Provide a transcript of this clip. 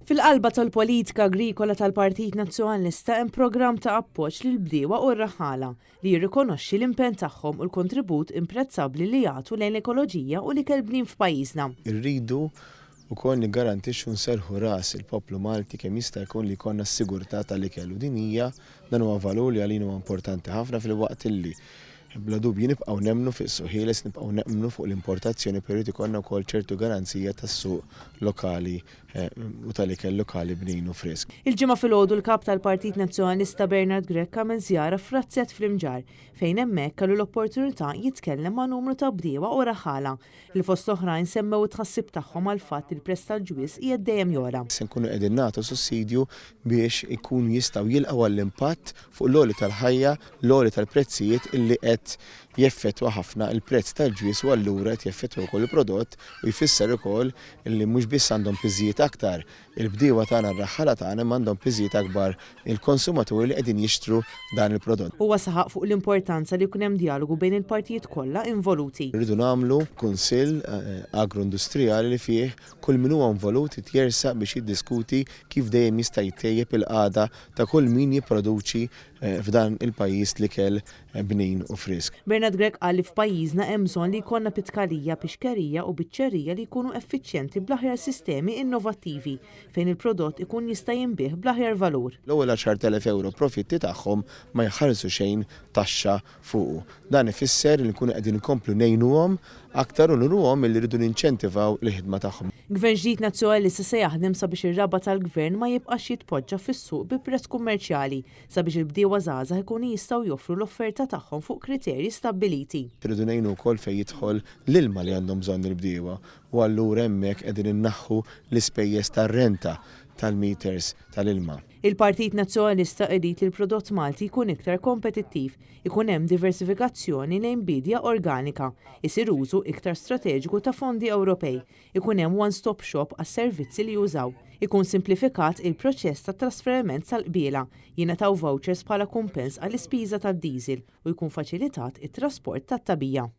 Fil-qalba tal-politika agrikola tal-Partit Nazzjonalista hemm programm ta' appoġġ lill-bdiewa u r-raħħala li jirrikonoxxi l-impenn tagħhom u l-kontribut imprezzabbli li jagħtu lejn l-ekoloġija u l-ikel bnin f'pajjiżna. Irridu wkoll niggarantixxu nserrħu ras il-poplu Malti kemm jista' jkun li jkollna s-sigurtà tal-ikel u din hija dan huwa valur li għalina huwa importanti ħafna filwaqt illi bla dubju nibqgħu nemmnu fuq is-suq ħieles, nibqgħu nemmnu fuq l-importazzjoni però jrid ikollna wkoll ċertu garanzija tas-suq lokali u tal-ikel lokali bnin u frisk. Il-Ġimgħa filgħodu l-Kap tal-Partit Nazzjonalista Bernard Grech għamel żjara f'razzett fl-Imġarr fejn hemmhekk kellu l-opportunità jitkellem ma' numru ta' bdiewa u raħħala li fost oħrajn semmew it-tħassib tagħhom għall-fatt li l-prezz tal-ġwież qiegħed dejjem jogħla. Se nkunu qegħdin nagħtu sussidju biex ikunu jistgħu jilqgħu għall-impatt fuq l-għoli tal-ħajja, l-għoli tal-prezzijiet illi qed jeffettwa ħafna l-prezz tal-ġwież u allura qed jeffettwa wkoll il-prodott u jfisser ukoll illi mhux biss għandhom piżijiet aktar il-bdiewa tagħna, r-raħħala tagħna imma għandhom piżijiet akbar il-konsumaturi li qegħdin jixtru dan il-prodott. Huwa saħaq fuq l-importanza li jkun hemm djalogu bejn il-partijiet kollha involuti. Irridu nagħmlu kunsill agro-industrijali li fih kull min huwa involut irid jersaq biex jiddiskuti kif dejjem jista' jittejjeb il-qagħda ta' kull min jipproduċi f'dan il-pajjiż l-ikel bnin u frisk. Bernard Grech qal li f'pajjiżna hemm bżonn li jkollna pitkalija, pixkerija u biċċerija li jkunu effiċjenti bl-aħjar sistemi innovattivi fejn il-prodott ikun jista' jinbiegħ bl-aħjar valur. L-ewwel 10,000 ewro profitti tagħhom ma jħallsu xejn taxxa fuqu. Dan ifisser li nkunu qegħdin inkomplu ngħinuhom aktar u nuruhom illi rridu ninċentivaw il-ħidma tagħhom. Gvern ġdid Nazzjonalista se jaħdem sabiex ir-raba' tal-Gvern ma jibqax jitpoġġa fis-suq bi prezz kummerċjali sabiex il-bdiewa żgħażagħ ikunu jistgħu joffru l-offerta tagħhom fuq kriterji stabbiliti. Irridu ngħinu wkoll fejn jidħol l-ilma li għandhom bżonn il-bdiewa u allura hemmhekk qegħdin innaħħu l-ispejjeż tar-renta tal-meters tal-ilma. Il-Partit Nazzjonalista irid li l-prodott Malti jkun iktar kompetittiv, ikun hemm diversifikazzjoni lejn biedja organika, isir użu iktar strateġiku ta' fondi Ewropej, ikun hemm one-stop shop għas-servizzi li jużaw, ikun simplifikat il-proċess tat-trasferiment tal-qbiela, jingħataw vouchers bħala kumpens għall-ispiża tad-diesel u jkun faċilitat it-trasport tat-tagħbija.